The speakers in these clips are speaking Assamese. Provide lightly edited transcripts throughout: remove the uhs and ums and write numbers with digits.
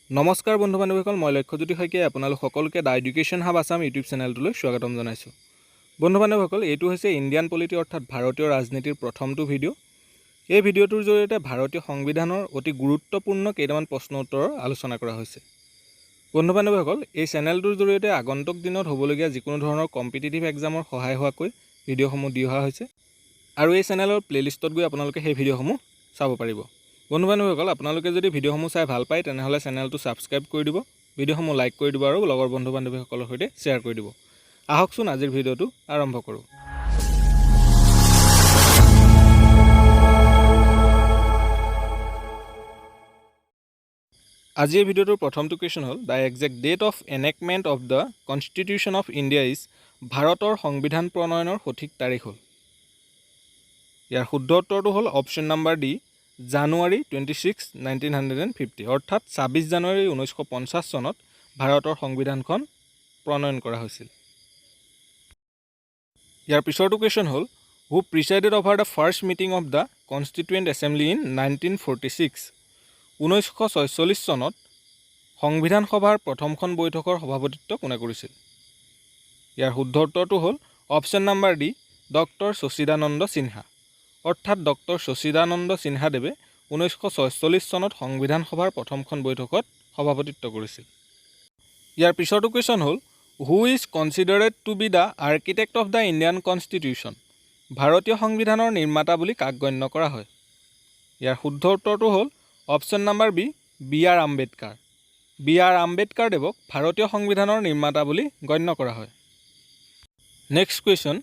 নমস্কাৰ বন্ধু বান্ধৱীসকল, মই লক্ষ্যজ্যোতি শইকীয়াই আপোনালোক সকলোকে the education hub Assam YouTube চেনেলটোলৈ স্বাগতম জনাইছোঁ। বন্ধু বান্ধৱীসকল, এইটো হৈছে ইণ্ডিয়ান পলিটি অৰ্থাৎ ভাৰতীয় ৰাজনীতিৰ প্ৰথমটো ভিডিঅ'। এই ভিডিঅ'টোৰ জৰিয়তে ভাৰতীয় সংবিধানৰ অতি গুৰুত্বপূৰ্ণ কেইটামান প্ৰশ্ন উত্তৰৰ আলোচনা কৰা হৈছে। বন্ধু বান্ধৱীসকল, এই চেনেলটোৰ জৰিয়তে আগন্তুক দিনত হ'বলগীয়া যিকোনো ধৰণৰ কম্পিটিটিভ এক্সামৰ সহায় হোৱাকৈ ভিডিঅ'সমূহ দি অহা হৈছে আৰু এই চেনেলৰ প্লে'লিষ্টত গৈ আপোনালোকে সেই ভিডিঅ'সমূহ চাব পাৰিব। বন্ধু বান্ধৱীসকল, আপোনালোকে যদি ভিডিঅ'সমূহ চাই ভাল পায়, তেনেহ'লে চেনেলটো ছাবস্ক্ৰাইব কৰি দিব, ভিডিঅ'সমূহ লাইক কৰি দিব আৰু লগৰ বন্ধু বান্ধৱীসকলৰ সৈতে শ্বেয়াৰ কৰি দিব। আহকচোন, আজিৰ ভিডিঅ'টো আৰম্ভ কৰোঁ। আজিৰ ভিডিঅ'টোৰ প্ৰথমটো কুৱেশ্যন হ'ল, the exact date of enactment of the Constitution of India is? ভাৰতৰ সংবিধান প্ৰণয়নৰ সঠিক তাৰিখ হ'ল? ইয়াৰ শুদ্ধ উত্তৰটো হ'ল option number D, January 26, 1950, অৰ্থাৎ 26 জানুৱাৰী 1950 চনত ভাৰতৰ সংবিধানখন প্ৰণয়ন কৰা হৈছিল। ইয়াৰ পিছৰটো কুৱেশ্যন হ'ল, who presided over the first meeting of the Constituent Assembly in 1946? 1946 চনত সংবিধান সভাৰ প্ৰথমখন বৈঠকৰ সভাপতিত্ব কোনে কৰিছিল? ইয়াৰ শুদ্ধ উত্তৰটো হ'ল অপশ্যন নাম্বাৰ ডি, ডক্টৰ সচ্চিদানন্দ সিনহা। অৰ্থাৎ ডক্টৰ সচ্চিদানন্দ সিনহাদেৱে 1946 চনত সংবিধান সভাৰ প্ৰথমখন বৈঠকত সভাপতিত্ব কৰিছিল। ইয়াৰ পিছৰটো কুৱেশ্যন হ'ল, who is considered to be the architect of the Indian Constitution? ভাৰতীয় সংবিধানৰ নিৰ্মাতা বুলি কাক গণ্য কৰা হয়? ইয়াৰ শুদ্ধ উত্তৰটো হ'ল option number B, B R Ambedkar. B R আম্বেদকাৰদেৱক ভাৰতীয় সংবিধানৰ নিৰ্মাতা বুলি গণ্য কৰা হয়। Next question,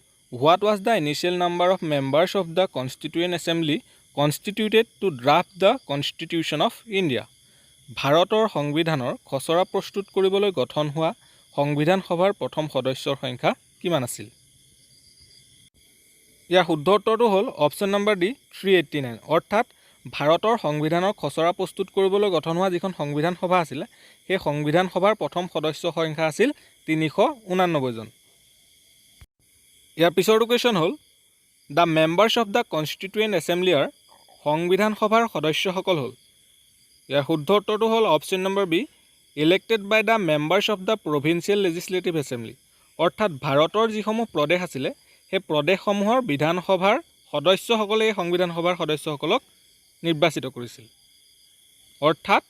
what was the initial number of members of the Constituent Assembly constituted to draft the Constitution of India? ভাৰতৰ সংবিধানৰ খচৰা প্ৰস্তুত কৰিবলৈ গঠন হোৱা সংবিধান সভাৰ প্ৰথম সদস্যৰ সংখ্যা কিমান আছিল? ইয়াৰ শুদ্ধ উত্তৰটো হ'ল option number D, 389। অৰ্থাৎ ভাৰতৰ সংবিধানৰ খচৰা প্ৰস্তুত কৰিবলৈ গঠন হোৱা যিখন সংবিধান সভা আছিলে, সেই সংবিধান সভাৰ প্ৰথম সদস্য সংখ্যা আছিল 389জন। ইয়াৰ পিছৰটো কুৱেশ্যন হ'ল, the members of the Constituent Assembly are? সংবিধান সভাৰ সদস্যসকল হ'ল? ইয়াৰ শুদ্ধ উত্তৰটো হ'ল option number B, elected by the members of the provincial legislative assembly। অৰ্থাৎ ভাৰতৰ যিসমূহ প্ৰদেশ আছিলে, সেই প্ৰদেশসমূহৰ বিধানসভাৰ সদস্যসকলে এই সংবিধান সভাৰ সদস্যসকলক নিৰ্বাচিত কৰিছিল। অৰ্থাৎ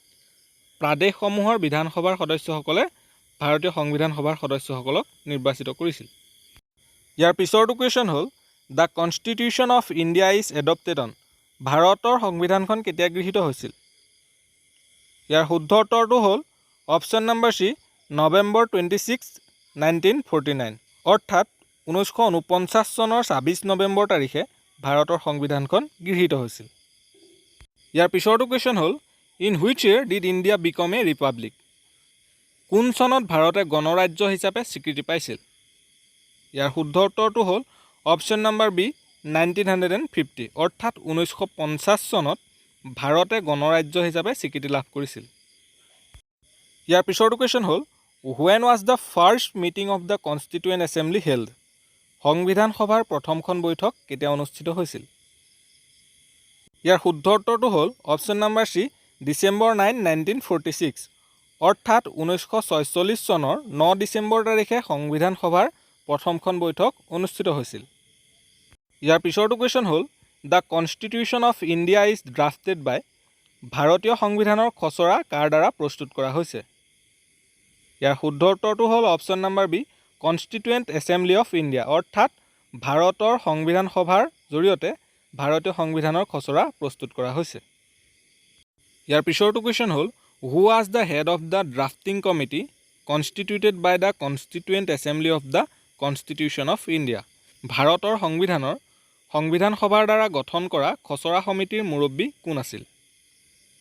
প্ৰদেশসমূহৰ বিধানসভাৰ সদস্যসকলে ভাৰতীয় সংবিধান সভাৰ সদস্যসকলক নিৰ্বাচিত কৰিছিল। ইয়াৰ পিছৰটো কুৱেশ্যন হ'ল, the Constitution of India is adopted on? ভাৰতৰ সংবিধানখন কেতিয়া গৃহীত হৈছিল? ইয়াৰ শুদ্ধ উত্তৰটো হ'ল option number C, November 26, 1949। অৰ্থাৎ 1949 চনৰ 26 নৱেম্বৰ তাৰিখে ভাৰতৰ সংবিধানখন গৃহীত হৈছিল। ইয়াৰ পিছৰটো কুৱেশ্যন হ'ল, in which year did India become a republic? কোন চনত ভাৰতে গণৰাজ্য হিচাপে স্বীকৃতি পাইছিল? ইয়াৰ শুদ্ধ উত্তৰটো হ'ল option number B, 1950। অৰ্থাৎ 1950 চনত ভাৰতে গণৰাজ্য হিচাপে স্বীকৃতি লাভ কৰিছিল। ইয়াৰ পিছৰটো কুৱেশ্যন হ'ল, when was the first meeting of the Constituent Assembly held? সংবিধান সভাৰ প্ৰথমখন বৈঠক কেতিয়া অনুষ্ঠিত হৈছিল? ইয়াৰ শুদ্ধ উত্তৰটো হ'ল option number C, December 9, 1946। অৰ্থাৎ 1946 চনৰ 9 ডিচেম্বৰ তাৰিখে সংবিধান সভাৰ প্ৰথমখন বৈঠক অনুষ্ঠিত হৈছিল। ইয়াৰ পিছৰটো কুৱেশ্যন হ'ল, the Constitution of India is drafted by? ভাৰতীয় সংবিধানৰ খচৰা কাৰ দ্বাৰা প্ৰস্তুত কৰা হৈছে? ইয়াৰ শুদ্ধ উত্তৰটো হ'ল option number B, Constituent Assembly of India। অৰ্থাৎ ভাৰতৰ সংবিধান সভাৰ জৰিয়তে ভাৰতীয় সংবিধানৰ খচৰা প্ৰস্তুত কৰা হৈছে। ইয়াৰ পিছৰটো কুৱেশ্যন হ'ল, who was the head of the drafting committee constituted by the Constituent Assembly of the Constitution of India? ভাৰতৰ সংবিধানৰ সংবিধান সভাৰ দ্বাৰা গঠন কৰা খচৰা সমিতিৰ মুৰব্বী কোন আছিল?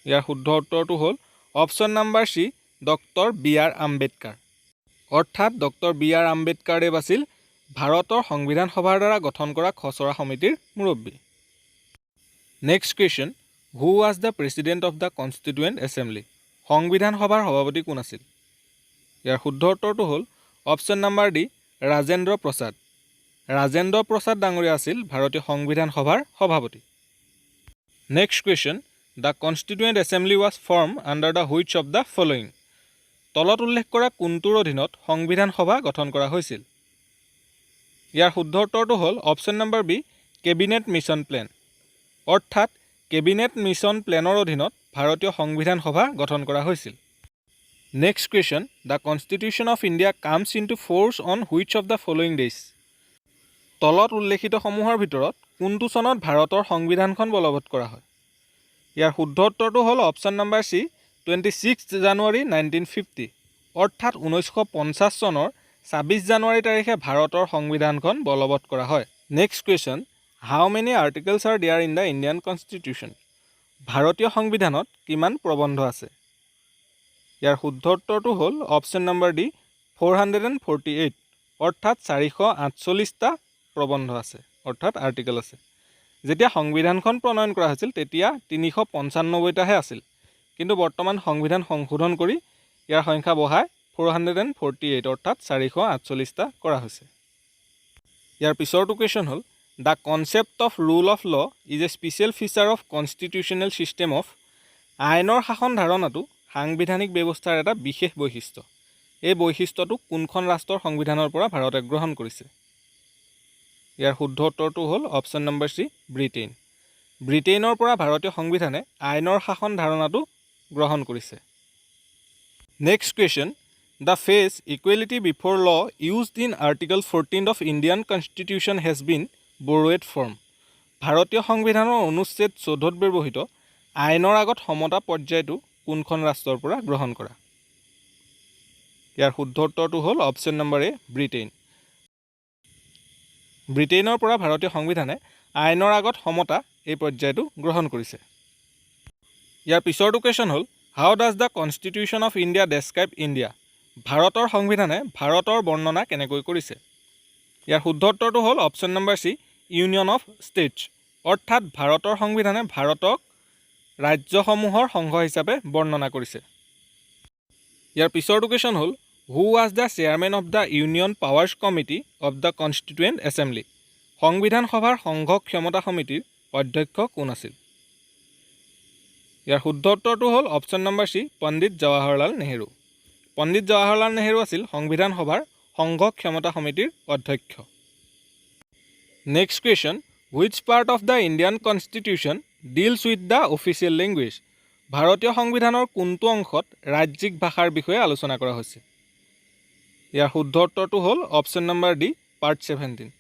ইয়াৰ শুদ্ধ উত্তৰটো হ'ল option number C, doctor B R Ambedkar. অৰ্থাৎ ডক্টৰ বি আৰ আম্বেদকাৰদেৱ আছিল ভাৰতৰ সংবিধান সভাৰ দ্বাৰা গঠন কৰা খচৰা সমিতিৰ মুৰব্বী। Next question, who was the president of the Constituent Assembly? সংবিধান সভাৰ সভাপতি কোন আছিল? ইয়াৰ শুদ্ধ উত্তৰটো হ'ল option number D, Rajendra Prasad. Rajendra Prasad ডাঙৰীয়া আছিল ভাৰতীয় সংবিধান সভাৰ সভাপতি। Next question, The Constituent Assembly was formed under the which of the following? তলত উল্লেখ কৰা কোনটোৰ অধীনত সংবিধান সভা গঠন কৰা হৈছিল? ইয়াৰ শুদ্ধ উত্তৰটো হ'ল option number B, Cabinet Mission Plan। অৰ্থাৎ কেবিনেট মিছন প্লেনৰ অধীনত ভাৰতীয় সংবিধান সভা গঠন কৰা হৈছিল। Next question, the Constitution of India comes into force on which of the following days? তলত উল্লেখিতসমূহৰ ভিতৰত কোনটো চনত ভাৰতৰ সংবিধানখন বলবৎ কৰা হয়? ইয়াৰ শুদ্ধ উত্তৰটো হ'ল option number C, 26 January 1950। অৰ্থাৎ 1950 চনৰ 26 জানুৱাৰী তাৰিখে ভাৰতৰ সংবিধানখন বলবৎ কৰা হয়। Next question, how many articles are there in the Indian Constitution? ভাৰতীয় সংবিধানত কিমান প্ৰবন্ধ আছে? ইয়াৰ শুদ্ধ উত্তৰটো হ'ল option number D, 448। অৰ্থাৎ 448টা প্ৰবন্ধ আছে, অৰ্থাৎ আৰ্টিকল আছে। যেতিয়া সংবিধানখন প্ৰণয়ন কৰা হৈছিল, তেতিয়া 395টাহে আছিল। কিন্তু বৰ্তমান সংবিধান সংশোধন কৰি ইয়াৰ সংখ্যা বঢ়াই 448, অৰ্থাৎ 448টা কৰা হৈছে। ইয়াৰ পিছৰটো কুৱেশ্যন হ'ল, the concept of rule of law is a special feature of constitutional system of। আইনৰ শাসন ধাৰণাটো সাংবিধানিক ব্যৱস্থাৰ এটা বিশেষ বৈশিষ্ট্য। এই বৈশিষ্ট্যটো কোনখন ৰাষ্ট্ৰৰ সংবিধানৰ পৰা ভাৰতে গ্ৰহণ কৰিছে? ইয়াৰ শুদ্ধ উত্তৰটো হ'ল অপশ্যন নম্বৰ চি, ব্ৰিটেইন। ব্ৰিটেইনৰ পৰা ভাৰতীয় সংবিধানে আইনৰ শাসন ধাৰণাটো গ্ৰহণ কৰিছে। Next question, the phrase "equality before law" used in Article 14 of Indian Constitution has been borrowed from। ভাৰতীয় সংবিধানৰ অনুচ্ছেদ 14ত ব্যৱহৃত আইনৰ আগত সমতা পৰ্যায়টো কোনখন ৰাষ্ট্ৰৰ পৰা গ্ৰহণ কৰা? ইয়াৰ শুদ্ধ উত্তৰটো হ'ল অপশ্যন নম্বৰ এ, ব্ৰিটেইন। ব্ৰিটেইনৰ পৰা ভাৰতীয় সংবিধানে আইনৰ আগত সমতা এই পৰ্যায়টো গ্ৰহণ কৰিছে। ইয়াৰ পিছৰটো কুৱেশ্যন হ'ল, how does the Constitution of India describe India? ভাৰতৰ সংবিধানে ভাৰতৰ বৰ্ণনা কেনেকৈ কৰিছে? ইয়াৰ শুদ্ধ উত্তৰটো হ'ল option number C, union of states। অৰ্থাৎ ভাৰতৰ সংবিধানে ভাৰতক ৰাজ্যসমূহৰ সংঘ হিচাপে বৰ্ণনা কৰিছে। ইয়াৰ পিছৰটো কুৱেশ্যন হ'ল, who was the chairman of the Union Powers Committee of the Constituent Assembly? সংবিধান সভাৰ সংঘ ক্ষমতা সমিতিৰ অধ্যক্ষ কোন আছিল? ইয়াৰ শুদ্ধ উত্তৰটো হ'ল অপশ্যন নম্বৰ চি, পণ্ডিত জৱাহৰলাল নেহেৰু। পণ্ডিত জৱাহৰলাল নেহেৰু আছিল সংবিধান সভাৰ সংঘ ক্ষমতা সমিতিৰ অধ্যক্ষ। Next question, which part of the Indian Constitution deals with the official language? ভাৰতীয় সংবিধানৰ কোনটো অংশত ৰাজ্যিক ভাষাৰ বিষয়ে আলোচনা কৰা হৈছে? ইয়াৰ শুদ্ধ উত্তৰটো হ'ল option number D, part 17।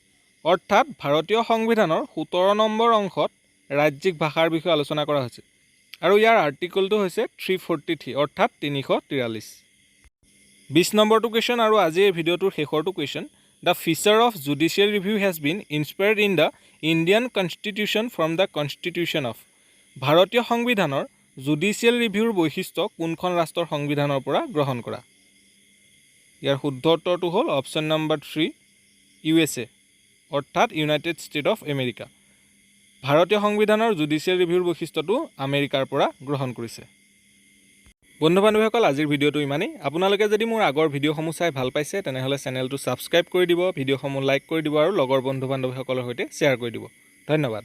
অৰ্থাৎ ভাৰতীয় সংবিধানৰ 17 নম্বৰ অংশত ৰাজ্যিক ভাষাৰ বিষয়ে আলোচনা কৰা হৈছে আৰু ইয়াৰ আৰ্টিকলটো হৈছে 343, অৰ্থাৎ 343। 20 নম্বৰটো কুৱেশ্যন আৰু আজি এই ভিডিঅ'টোৰ শেষৰটো question, the feature of judicial review has been inspired in the Indian Constitution from the constitution of। ভাৰতীয় সংবিধানৰ জুডিচিয়েল ৰিভিউৰ বৈশিষ্ট্য কোনখন ৰাষ্ট্ৰৰ সংবিধানৰ পৰা গ্ৰহণ কৰা? ইয়াৰ শুদ্ধ উত্তৰটো হ'ল অপশ্যন নম্বৰ থ্ৰী, USA, অৰ্থাৎ ইউনাইটেড ষ্টেট অফ আমেৰিকা। ভাৰতীয় সংবিধানৰ জুডিচিয়েল ৰিভিউৰ বৈশিষ্ট্যটো আমেৰিকাৰ পৰা গ্ৰহণ কৰিছে। বন্ধু বান্ধৱীসকল, আজিৰ ভিডিঅ'টো ইমানেই। আপোনালোকে যদি মোৰ আগৰ ভিডিঅ'সমূহ চাই ভাল পাইছে, তেনেহ'লে চেনেলটো ছাবস্ক্ৰাইব কৰি দিব, ভিডিঅ'সমূহ লাইক কৰি দিব আৰু লগৰ বন্ধু বান্ধৱীসকলৰ সৈতে শ্বেয়াৰ কৰি দিব। ধন্যবাদ।